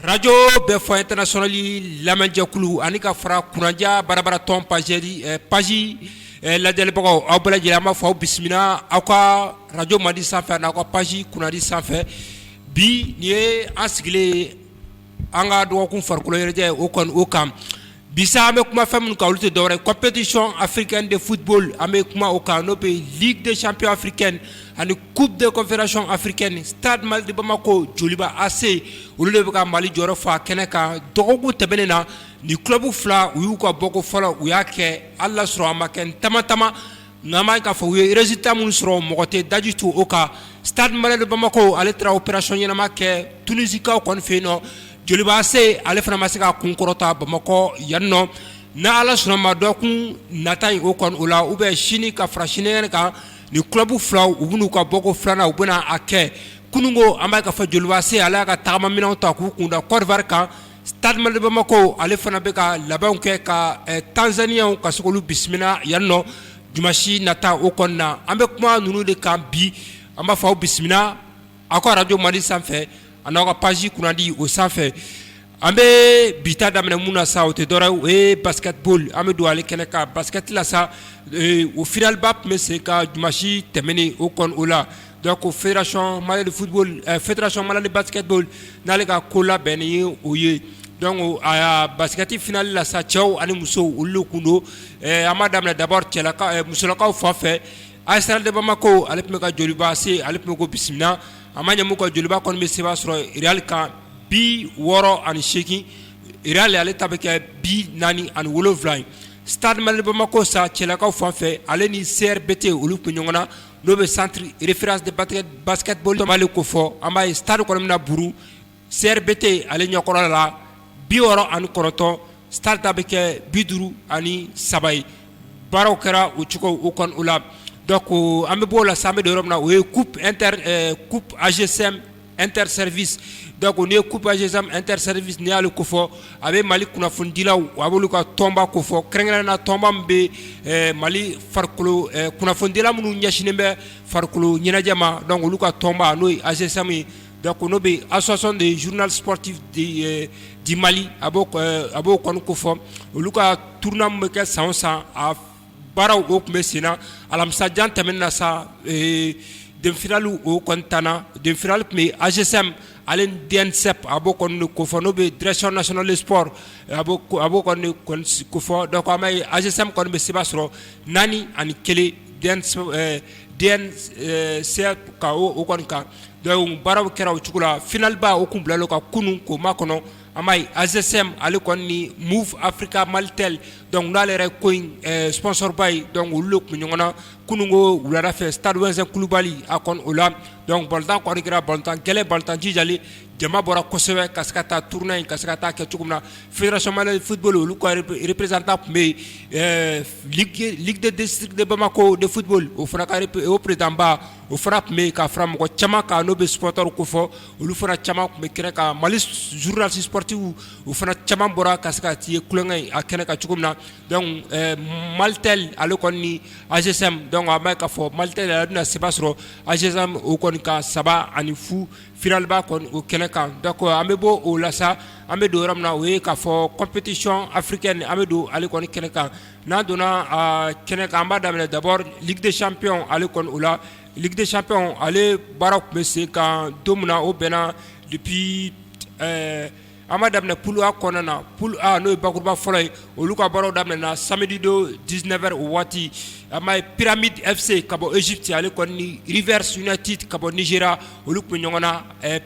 Radio Bɛnfɔ International lamɛnjɛkulu ani ka fara kunnadiya barabaratɔn page lajɛlibagaw, aw bɛɛ lajɛlen, an b'a fɔ aw bisimila aw ka radio mandi sanfɛ, n'aw ka page kunnadi sanfɛ. Bi nin ye an sigilen an ka dɔgɔkun farikolo ɲɛnajɛ o kɔni o kan. Bi sa, an bɛ kuma fɛn minnu kan, olu tɛ dɔwɛrɛ, compétition africaine de football, an bɛ kuma o kan, n'o bɛ Ligue des champions africaine ani Coupe de confédération africaine. Stade Malien de Bamako, Joliba AC, olu de bɛ ka Mali jɔyɔrɔ fa kɛnɛ kan. Dɔgɔkun tɛmɛnen na, ni club fila, u y'u ka bɔko fɔlɔ, u y'a kɛ. Hali n'a sɔrɔ a ma kɛ tama tama, nka an b'a ye k'a fɔ u ye résultat minnu sɔrɔ, mɔgɔ tɛ daji tu o kan. Stade Malien de Bamako, ale taara opération ɲɛnama kɛ Tunisikaw kɔni fɛ yen nɔ. Joliba AC, ale fana ma se ka kun kɔrɔta Bamakɔ yan nɔ. N'a Ala sɔnna ma, dɔgɔkun nata in o kɔni o la, ou bien sini ka fara sinikɛnɛ kan, ni club filaw, u bɛn'u ka bɔko filanan, u bɛna a kɛ. Kununko, an b'a ye k'a fɔ Joliba AC, ale y'a ka tagamaminɛnw ta k'u kun da Côte d'Ivoire kan. Stade Malien de Bamako, ale fana bɛ ka labɛnw kɛ ka Tanzaniens ka se k'olu bisimila yan nɔ dimanche nata o kɔnɔna. An bɛ kuma ninnu de kan bi. An b'a fɔ aw bisimila aw ka radio mandi sanfɛ, a n'aw ka page kunnadi o sanfɛ. An bɛ bi ta daminɛ mun na sa, o tɛ dɔwɛrɛ, o ye basketball. An bɛ don ale kɛnɛ kan. Basket la sa, o finale ba tun bɛ sen ka dimanche tɛmɛnen o kɔni o la. Donc Fédération malienne de football, Fédération malienne de basketball, n'ale ka ko labɛnnen ye o ye. Donc a basket finale la sa, cɛw ani musow, olu de kun don. An b'a daminɛ d'abord cɛlakaw, musolakaw fan fɛ. AS de Bamako, ale tun bɛ ka Joliba AC, ale tun bɛ ko bisimila. A ma ɲɛ mun ka Joliba kɔni bɛ seba sɔrɔ Real kan 68. Real, ale ta bɛ kɛ 47 ye. Stade Malien de Bamako sa, cɛlakaw fan fɛ, ale ni CRBT, olu tun ɲɔgɔn na, n'o bɛ Centre référence de basketball Mali ko fɔ. An b'a ye stade kɔni bɛna buru CRBT ale ɲɛkɔrɔ la, 69, stade ta bɛ kɛ 53 ye. Baaraw kɛra o cogo o kɔni o la. Donc an bɛ bɔ o la sa, an bɛ don yɔrɔ min na, o ye coupe inter, coupe AGSM interservice. Donc n'i ye coupe AGSM interservice, n'i y'ale kofɔ, a bɛ Mali kunnafonidilaw, a b'olu ka tɔnba kofɔ, kɛrɛnkɛrɛnnen na tɔnba min bɛ Mali farikolo kunnafonidila minnu ɲɛsinnen bɛ farikolo ɲɛnajɛ ma. Donc olu ka tɔnba, n'o ye AGSM ye, donc n'o bɛ Association des journalistes sportifs du Mali, a b'o kɔni kofɔ. Olu ka tournoi min bɛ kɛ san o san, a baaraw o tun bɛ sen na. Alamisa jan tɛmɛnen na sa, demi-finale o kɔni tanna. Demi-finale tun bɛ AGSM ale ni DNSEP, a b'o kɔni kofɔ, n'o bɛ Direction nationale de sport, a b'o kɔni kofɔ. Donc an b'a ye AGSM kɔni bɛ seba sɔrɔ 4-1 DNSEP ka o kɔni kan. Donc baaraw kɛra o cogo la. Finale ba o kun bilalen ka kunun k'o makɔnɔ. An b'a ye AGSM, ale kɔni ni Moov Africa Malitel, donc n'ale yɛrɛ ko in sponsor ba ye, donc olu de tun bɛ ɲɔgɔn na kununko wulada fɛ stade Ouezzin Coulibaly a kɔni o la. Donc balontan kɔni kɛra balontan gɛlɛn, balontan jijalen. Jama bɔra kosɛbɛ ka se ka taa tournoi in ka se ka taa kɛ cogo min na. Fédération malienne de football, olu ka représentant tun bɛ yen. Ligue de district de Bamako de football, o fana ka o président ba, o fana tun bɛ yen, ka fara mɔgɔ caman kan, n'o bɛ supporter kofɔ, olu fana caman tun bɛ kɛnɛ kan. Mali journaliste sportif, o fana caman bɔra ka se ka t'i ye tulonkɛ in a kɛnɛ kan cogo min na. Donc Malitel, ale kɔni ni AGSM, donc an b'a ye k'a fɔ Malitel, ale bɛna seba sɔrɔ AGSM o kɔni kan 3-0, finale ba kɔni o kɛnɛ kan. Donc an bɛ bɔ o la sa, an bɛ don yɔrɔ min na, o ye k'a fɔ compétition africaine, an bɛ don ale kɔni kɛnɛ kan. N'an donna a kɛnɛ kan, an b'a daminɛ d'abord Ligue des champions, ale kɔni o la. Ligue des champions, ale baaraw tun bɛ sen kan don min na, o bɛnna depuis an b'a daminɛ poule A kɔnɔna na. Poule A, n'o ye bakuruba fɔlɔ ye, olu ka baaraw daminɛna samedi don 19h o waati. An b'a ye Pyramide FC ka bɔ Égypte, ale kɔni ni Rivers United ka bɔ Nigeria, olu tun bɛ ɲɔgɔn na.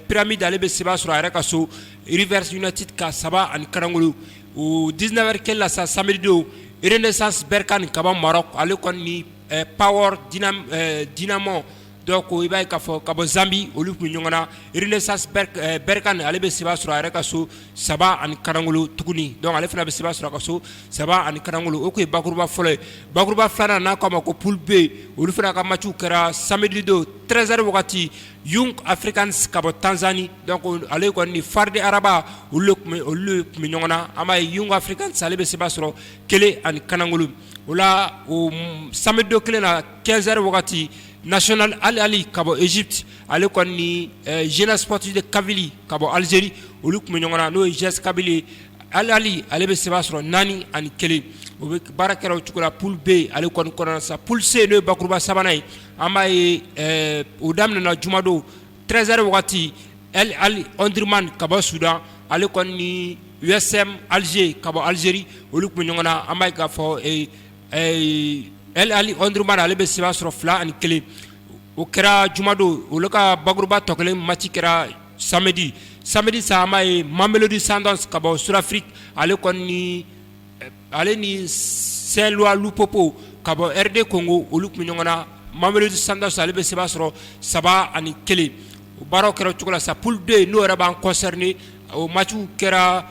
Pyramide, ale bɛ seba sɔrɔ a yɛrɛ ka so Rivers United ka 3-0. O 19h kelen la sa, samedi don, Renaissance Berkane ka bɔ Maroc, ale kɔni ni Power Dynamo, donc i b'a ye k'a fɔ ka bɔ Zambie, olu tun bɛ ɲɔgɔn na. Renaissance Berkane, ale bɛ seba sɔrɔ a yɛrɛ ka so 3-0 tuguni. Donc ale fana bɛ seba sɔrɔ a ka so 3-0. O tun ye bakuruba fɔlɔ ye. Bakuruba filanan, n'a k'a ma ko poule B, olu fana ka match kɛra samedi don 13h wagati. Young Africans ka bɔ Tanzanie, donc ale kɔni ni FAR de Rabat, olu de tun bɛ ɲɔgɔn na. An b'a ye Young Africans, ale bɛ seba sɔrɔ 1-0. O la, o samedi don kelen na, 15h wagati, National Al Ahly ka bɔ Égypte, ale kɔni ni Jeunesse Sportive de Kabylie ka bɔ Algérie, olu tun bɛ ɲɔgɔn na. olu tun bɛ ɲɔgɔn na, n'o ye JS Kabylie. Al Ahly ale bɛ seba sɔrɔ 4-1. O bɛ baara kɛra o cogo la poule B ale kɔni kɔnɔna sa. Poule C, n'o ye bakuruba sabanan ye, an b'a ye o daminɛna jumadon 13h wagati. Al Ahly Omdurman ka bɔ Soudan, ale kɔni ni USM Alger ka bɔ Algérie, olu tun bɛ ɲɔgɔn na. An b'a ye k'a fɔ Al Ahly Omdurman ale bɛ seba sɔrɔ 2-1. O kɛra jumadon. Olu ka bakuruba tɔ kelen match kɛra samedi. Samedi sa, an b'a ye Mamelodi Sundowns ka bɔ Sud-Afrique, ale kɔni ni ale ni Saint-Eloi Lupopo ka bɔ RD Congo, olu tun bɛ ɲɔgɔn na. Mamelodi Sundowns ale bɛ seba sɔrɔ 3-1. O baaraw kɛra o cogo la sa. Poule D, n'o yɛrɛ b'an concerné, o matchw kɛra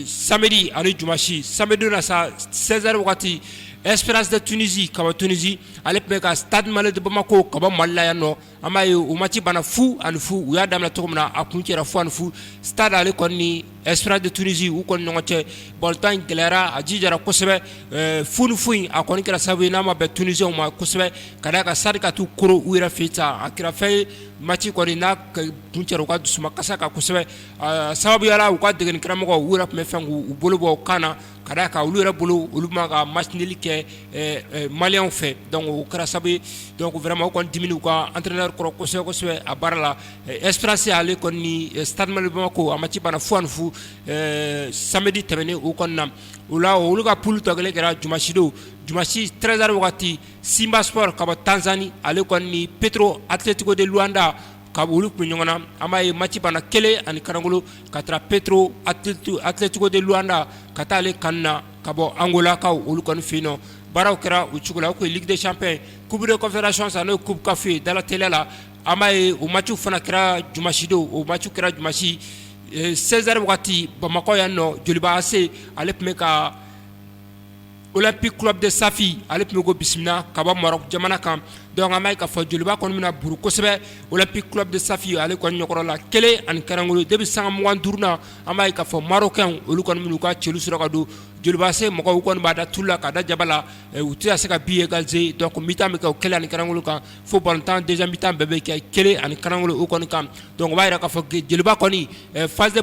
samedi ani dimanche. Samedi na sa, 16h wagati, Espérance de Tunisie ka bɔ Tunisie, ale tun bɛ ka Stade Malien de Bamako ka bɔ Mali la yan nɔ. An b'a ye o match banna 0-0. U y'a daminɛ cogo min na, a kun cɛra 0-0. Stade ale kɔni ni Espérance de Tunisie, u kɔni ɲɔgɔn cɛ, balontan in gɛlɛyara, a jijara kosɛbɛ. 0-0 in, a kɔni kɛra sababu ye n'a ma bɛn Tunisienw ma kosɛbɛ, ka d'a kan Stade ka t'u koro u yɛrɛ fɛ yen sa, a kɛra fɛn ye, match kɔni n'a kun cɛra u ka dusuma kasa kan kosɛbɛ. Sababuya la, u ka degeli karamɔgɔ, u yɛrɛ tun bɛ fɛn k'u bolo bɔ kan na, ka d'a kan olu yɛrɛ bolo, olu ma ka match nul kɛ Malienw fɛ. Donc o kɛra sababu ye, donc vraiment u kɔni dimina u ka entraîneur kɔrɔ kosɛbɛ kosɛbɛ a baara la. Espérance ale kɔni ni Stade Malien Bamako, a match banna 0-0 samedi tɛmɛnen o kɔni na. O la, olu ka poule tɔ kelen kɛra dimanche don. Dimanche 13h wagati, Simba Sport ka bɔ Tanzanie, ale kɔni ni Petro Atletico de Luanda ka olu tun bɛ ɲɔgɔn na. An b'a ye match banna 1-1 ka taara Petro Atletico de Luanda ka taa ale kan na ka bɔ Angolakaw, olu kɔni fɛ yen nɔ. Baaraw kɛra o cogo la. O kun ye Ligue des Champions. Coupe de Confédération sa, n'o ye Coupe CAF ye dala teliya la, an b'a ye o match fana kɛra dimanche don. O match kɛra dimanche 16h wagati Bamakɔ yan nɔ. Joliba AC, ale tun bɛ ka Olympique Club de Safi, ale tun bɛ ko bisimila ka bɔ Maroc jamana kan. Donc an b'a ye k'a fɔ Joliba kɔni bɛna buru kosɛbɛ Olympique Club de Safi ale kɔni ɲɛkɔrɔ la, 1-1. Depuis sanga 25 na, an b'a ye k'a fɔ Marocain, olu kɔni bɛn'u ka celu sɔrɔ ka don. Joliba AC mɔgɔw, u kɔni b'a da tulu la ka da jaba la, u tɛ se ka but égaliser. Donc mi-temps bɛ kɛ o 1-1 kan, fo balontan deuxième mi-temps bɛɛ bɛ kɛ 1-1 o kɔni kan. Donc o b'a jira k'a fɔ Joliba kɔni, phase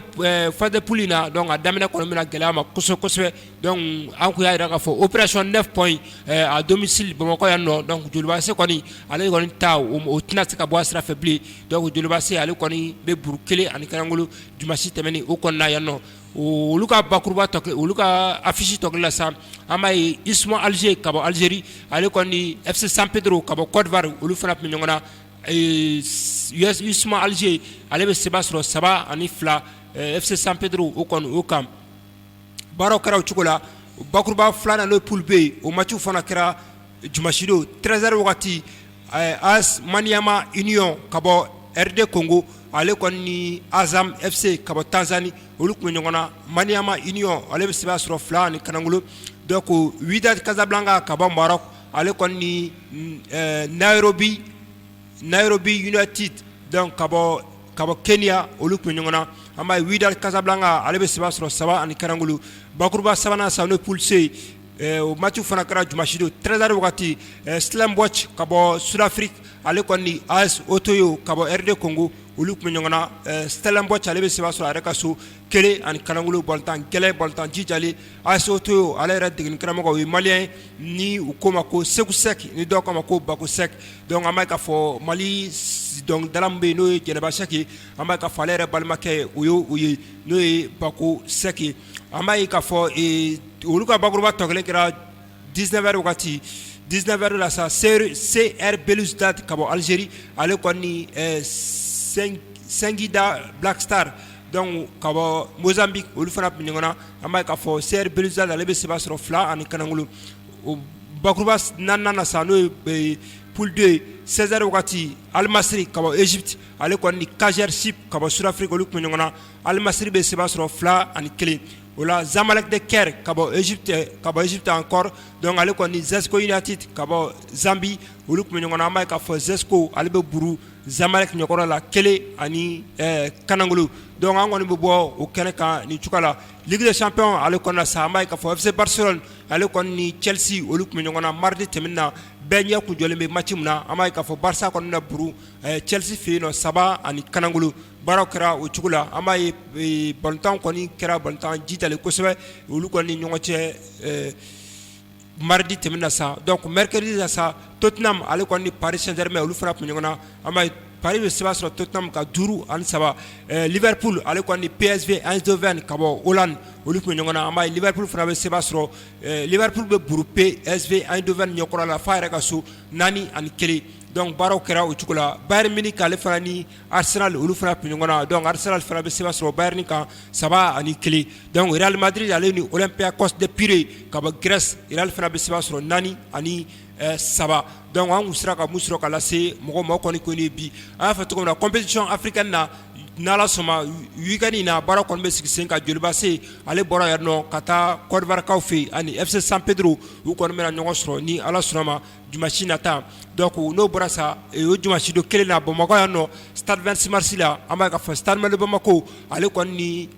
de poule in na, donc a daminɛ kɔni bɛna gɛlɛya ma kosɛbɛ kosɛbɛ. Donc an kun y'a jira k'a fɔ opération 9 points à domicile Bamakɔ yan nɔ, donc Joliba AC kɔni, ale kɔni ta, o tɛna se ka bɔ a sira fɛ bilen. Donc Joliba AC ale kɔni bɛ buru 1-1 dimanche tɛmɛnen o kɔnɔna yan nɔ. Olu ka bakuruba tɔ, olu ka affiche tɔ la sa, an b'a ye USM Alger ka bɔ Algérie, ale kɔni FC San Pedro ka bɔ Côte d'Ivoire, olu fana tun bɛ ɲɔgɔn na. USM Alger ale bɛ seba sɔrɔ 3-2 FC San Pedro o kɔni o kan. Baaraw kɛra o cogo la. Bakuruba filanan, n'o ye poule B, o match fana kɛra dimanche don 13h wagati. AS Maniema Union ka bɔ RD Congo, ale kɔni ni Azam FC ka bɔ Tanzanie, olu tun bɛ ɲɔgɔn na. Maniema Union ale bɛ seba sɔrɔ 2-1. Donc Wydad Casablanca ka bɔ Maroc, ale kɔni ni Nairobi United, donc ka bɔ Kenya, olu tun bɛ ɲɔgɔn na. An b'a ye Wydad Casablanca ale bɛ seba sɔrɔ 3-1. Bakuruba sabanan sa, n'o ye poule C, o match fana kɛra dimanche don 13h wagati. Stellenbosch ka bɔ Sud-Afrique, ale kɔni ni AS Otoho ka bɔ RD Congo, olu tun bɛ ɲɔgɔn na. Stellenbosch ale bɛ seba sɔrɔ a yɛrɛ ka so, 1-1. Balontan gɛlɛn, balontan jijalen. AS Otoho, ale yɛrɛ degeli karamɔgɔ, o ye Malien ni u k'o ma ko Seku Sɛki, ni dɔw k'a ma ko Bako Sɛki. Donc an b'a ye k'a fɔ Mali dɔnkilidala min bɛ yen, n'o ye Jɛnɛba Sɛki ye, an b'a ye k'a fɔ ale yɛrɛ balimakɛ, o ye o ye, n'o ye Bako Sɛki ye. An b'a ye k'a fɔ olu ka bakuruba tɔ kelen kɛra 19h wagati. 19h la sa, CR Belouizdad ka bɔ Algérie, ale kɔni Singida Black Star, donc ka bɔ Mozambique, olu fana tun bɛ ɲɔgɔn na. An b'a ye k'a fɔ CR Belouizdad ale bɛ seba sɔrɔ 2-1. O bakuruba naaninan na sa, n'o ye poule 2, 16h wagati, Al Masry ka bɔ Égypte, ale kɔni ni Kaizer Chiefs ka bɔ Sud-Afrique, olu tun bɛ ɲɔgɔn na. Al Masry bɛ seba sɔrɔ 2-1. O la, Zamalek de Caire ka bɔ Égypte encore, donc ale kɔni Zesco United ka bɔ Zambie, olu tun bɛ ɲɔgɔn na. An b'a ye k'a fɔ Zesco ale bɛ buru Zamalek ɲɛkɔrɔ la, 1-1. Donc an kɔni bɛ bɔ o kɛnɛ kan nin cogoya la. Ligue des Champions ale kɔnɔna sa, an b'a ye k'a fɔ FC Barcelone, ale kɔni ni Chelsea, olu tun bɛ ɲɔgɔn na mardi tɛmɛnen na. Bɛɛ ɲɛ kun jɔlen bɛ match min na, an b'a ye k'a fɔ Barça kɔni na buru Chelsea fɛ yen nɔ, 3-1. baaraw kɛra o cogo la. An b'a ye balontan kɔni kɛra balontan jijalen kosɛbɛ olu kɔni ni ɲɔgɔn cɛ mardi tɛmɛna sa. Donc mercredi la sa, Tottenham ale kɔni ni Paris Saint-Germain, olu fana tun ɲɔgɔn na. An b'a ye Paris bɛ seba sɔrɔ Tottenham kan 5-3. Liverpool ale kɔni ni PSV Eindhoven ka bɔ Hollande, olu tun bɛ ɲɔgɔn na. An b'a ye Liverpool fana bɛ seba sɔrɔ. Liverpool bɛ buru PSV Eindhoven ɲɛkɔrɔ la f'a yɛrɛ ka so, 4-1. Donc baaraw kɛra o cogo la. Bayern Munich ale fana ni Arsenal, olu fana tun ɲɔgɔn na. Donc Arsenal fana bɛ seba sɔrɔ Bayern kan, 3-1. Donc Real Madrid ale ni Olympiakos de Pirée ka bɔ Grèce, Real fana bɛ seba sɔrɔ 4-3. Donc an kun sera ka mun sɔrɔ ka lase mɔgɔ ma kɔni ko bi, an y'a fɔ cogo min na, compétition africaine na, n'Ala sɔnna, week-end in na, baara kɔni bɛ sigi sen kan. Joliba se ale bɔra yan nɔ ka taa Côte d'Ivoire fɛ yen, ani FC San Pedro, u kɔni bɛna ɲɔgɔn sɔrɔ ni Ala sɔnna ma dimanche nata. Donc n'o bɔra sa, o dimanche don kelen na, Bamakɔ yan nɔ, stade 26 mars la, an b'a ka fɔ Stade Malien Bamako ale kɔni ni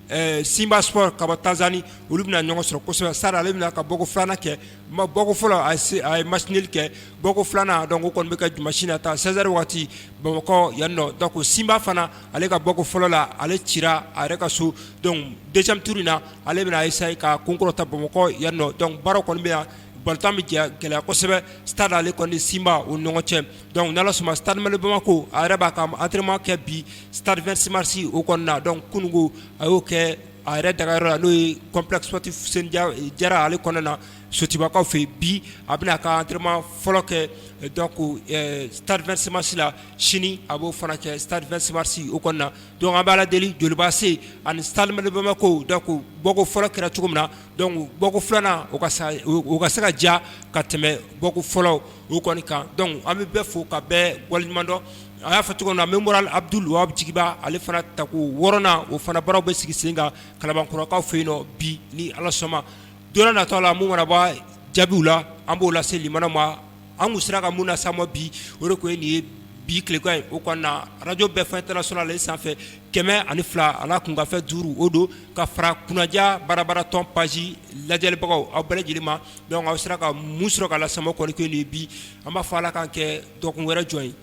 Simba Sport ka bɔ Tanzanie, olu bɛna ɲɔgɔn sɔrɔ kosɛbɛ. Stade ale bɛna ka bɔko filanan kɛ. Bɔko fɔlɔ, a ye match nul kɛ. Bɔko filanan, donc o kɔni bɛ kɛ dimanche nata 16h waati Bamakɔ yan nɔ. Donc Simba fana, ale ka bɔko fɔlɔ la, ale cira a yɛrɛ ka so. Donc deuxième tour in na, ale bɛna essayer ka kunkɔrɔta Bamakɔ yan nɔ. Donc baaraw kɔni bɛ yan, balontan bɛ gɛlɛya kosɛbɛ Stade ale kɔni Simba o ni ɲɔgɔn cɛ. Donc n'Ala sɔnna, Stade Malien Bamako a yɛrɛ b'a ka entraînement kɛ bi stade 26 mars o kɔnɔna na. Donc kununko, a y'o kɛ a yɛrɛ dagayɔrɔ la, n'o ye complexe sportif Seni Jara ale kɔnɔna na, Sotibakaw fɛ yen. Bi a bɛna a ka entraînement fɔlɔ kɛ donc stade 26 mars la. Sini a b'o fana kɛ stade 26 mars o kɔnɔna na. Donc an bɛ Ala deli, Joliba se ani Stade Malien Bamako, donc bɔko fɔlɔ kɛra cogo min na, donc bɔko filanan o ka se ka diya ka tɛmɛ bɔko fɔlɔ o kɔni kan. Donc an bɛ bɛɛ fo ka bɛɛ waleɲuman dɔn. A y'a fɔ cogo min na, Mémorial Abdoul Wahab Jigiba ale fana tako 6nan, o fana baaraw bɛ sigi sen kan Kalabankɔrɔkaw fɛ yen nɔ bi ni Ala sɔnna. Don natɔ la, mun mana bɔ jaabiw la, an b'o lase limanaw ma. An kun sera ka mun na sa bi, o de tun ye nin ye bi tilegan ye o kɔnɔna radio Bɛɛ International ale sanfɛ, 102 a n'a kunkanfɛn 5, o don ka fara kunnaja barabaratɔn page lajɛlibagaw, aw bɛɛ lajɛlen ma. Donc aw sera ka mun sɔrɔ ka lase ma kɔni nin bi, an b'a fɔ Ala k'an kɛ dɔgɔkun wɛrɛ jɔn ye.